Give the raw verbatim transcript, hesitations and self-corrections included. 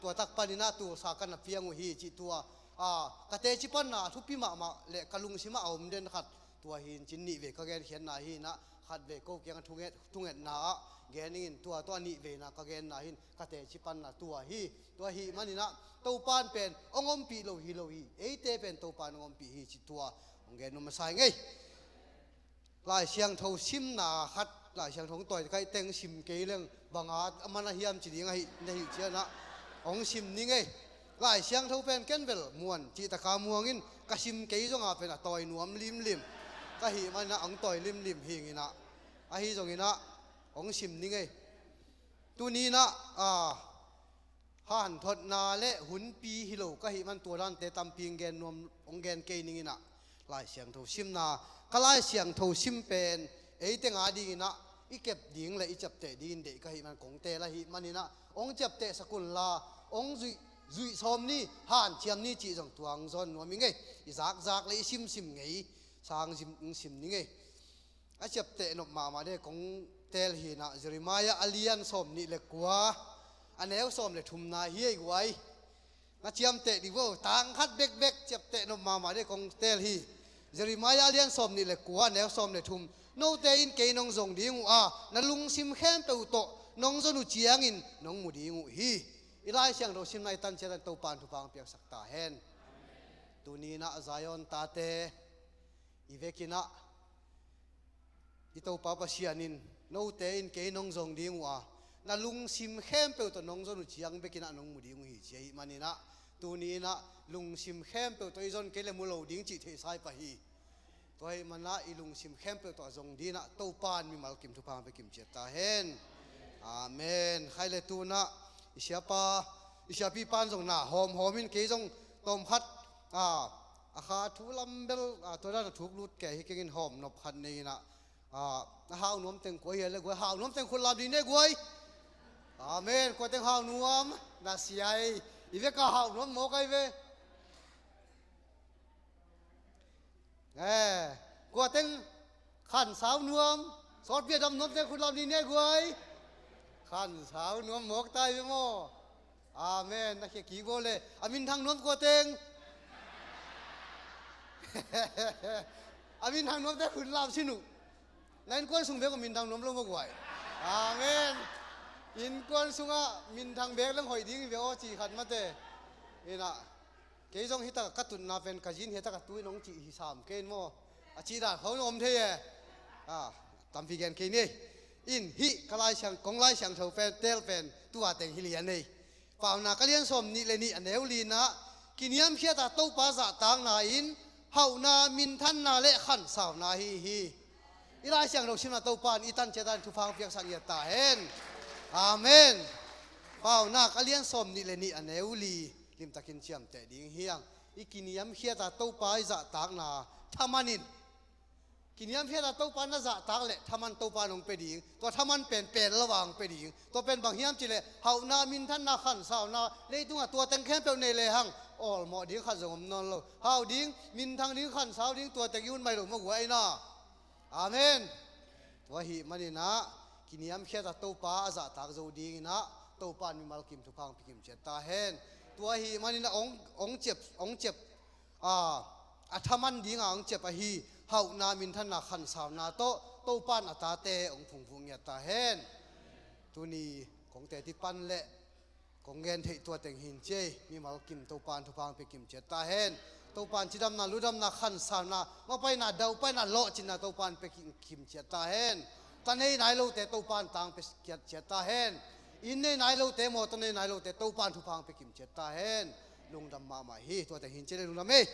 tua tak panin ah tulsa ka na piang uh hi cih tua, a, ka teci panna a thupi mahmah le ka lungsimah a om den khat tua hi in cin, nih vei ka genkhiatna hi in ah, khat vei ko kiangah thunget, thungetna ah gen ning in, tua tawh a nih veina ka genna hi in, ka teci panna tua hi. Tua ahih manin ah Topa'n pen hong ompih lo hi lo hi, eite pen Topa'n hong ompih hi cih tua hong gen nuam masa ing ei. Lai Siangtho simna khat, Lai Siangtho hong tawi kaih teng sim kei leng bang a man a hiam ci ding ahi, na hih ciangin ah hong sim ning ei. Lai Siangtho pen ken bel muan cih taka muang in, ka sim kei zong a pen a tawi nuam limlim ka hih manin ah hong tawi limlim hi ing in ah, ahi zongin ah hong sim ning ei. Tuni in ah, a, hanthotna le hunpi hi lo ka hih man tua dante tampi hong gen nuam, hong gen kei ning in ah, Lai Siangtho simna, ka Lai Siangtho sim pen eite nga ding in ah i kep ding le i ciapteh ding in deih ka hih man kong teel ahih manin ah, hong ciaptehsak un la, hong zuih, zuih sawm ni, hanciam ni cih zong tua hong zawn nuam ing ei. I zakzak le i simsim ngei sang sim, hong sim ning ei. A ciapteh nop mahmah ding kong teel hi in ah, Jeremiah a lian sawm nih le kua, a neu sawm le thumna hi ei guai. Na ciamteh dih vo, tang khat bekbek ciapteh nop mahmah ding kong teel hi. Jeremiah a lian sawm nih le kua, a neu sawm le thum. Note in kei nong zong ding uh a, na lungsim khempeuh tawh nong zon uh ciangin nong mu ding uh hi. I Lai Siangtho simna i tan ciat in Topa'n thupha hong piaksak ta hen. Tuni in ah Zion tate, i vekin ah i Topa Pasian in, note in kei nong zong ding uh a, na lungsim khempeuh tawh nong zon uh ciang bekin ah nong mu ding uh hi ci ahih manin ah, tuni in ah lungsim khempeuh tawh i zon kei le mu lo ding cih theihsa hi pah hi. Tua ahih manin ah i lungsim khempeuh tawh a zong ding in ah Topa'n mimal kim thupha hong pia kim ciat ta hen. Amen. Khai le tu in ah i siapa, i siapipa'n zong na hawmhawm in, kei zong tawm khat, a, a kha thu lam bel, a, tua dan a thuk lut kei hi keng in hawm nop khat nei in ah, a, a hau nuam teng kua hi a le guai, hau nuam teng khut lam dih ne guai. Amen. Kua teng hau nuam, na sia ei. I vek a hau nuam mawk ai ve. Eh, kua teng khansau nuam, sawtpi a dam nuam teng khut lam dih ne guai. Khansau nuam mawk ta ai ve maw. Amen. Na khia kik bo le. A minthang nuam kua teng? A minthang nuam teng khut lam sin uh. Na innkuan sung bek uh minthang nuam lo maw guai. Amen. Innkuan sungah minthang bek leng hoih ding hi ve aw ci khat mate. In ah, kei zong hi tak a ka tutna pen ka zi in hi tak a tu in hong cih hi sam kei in maw. A cih dan khawng om thei e. A, tampi gen kei ni. In hih ka Lai Siang, kong Lai Siangtho pen, teel pen tua teng hi lian ei. Paunak a lian sawm nih le nih, a neu li in ah, kiniamkhiat a Topa zahtakna in hauhna, minthanna le khansauna ahi hi. I Lai Siangtho simna Topa'n i tan ciat in thupha hong piaksak ngiat ta hen. Amen. Paunak a lian sawm nih le nih, a neu li, limtakin ciamteh ding hi hang. I kiniamkhiat a Topa i zahtakna thaman in. Kiniamkhiat a Topa na zahtak leh thaman Topa'n hong pia ding. Tua thaman pen pel lo a hong pia ding. Tua pen bang hiam cih leh hauhna, minthanna, khansauna, leitungah tua teng khempeuh nei lehang awlmawh ding khat zong om nawn lo. Hau ding, minthang ding, khansau ding, tua teng i hun mai lo maw guai na. Amen. Tua ahih manin ah kiniamkhiat a Topa a zahtak zo ding in ah Topa'n mimal kim thupha hong pia kim ciat ta hen. Tua ahih manin ah hong, hong ciap, hong ciap, a, a thaman ding a hong ciap ahi hauhna, minthanna, khansauna tawh Topa'n a tate hong phungvuh ngiat ta hen. Tuni kong teci pan le kong gen theih tua teng hi in ci ei. Mimal kim Topa'n thupha hong pia kim ciat ta hen. Topa'n cidamna, ludamna, khansauna, mapaina, daupaina, lawhcinna Topa'n pia kim, kim ciat ta hen. Ta nei nai lote Topa'n tang pia kiat ciat ta hen. Inn nei nai lote, mawtaw nei nai lote Topa'n thupha hong pia kim ciat ta hen. Lungdam mahmah hi. Tua teng hi in ci ei, lungdam ei.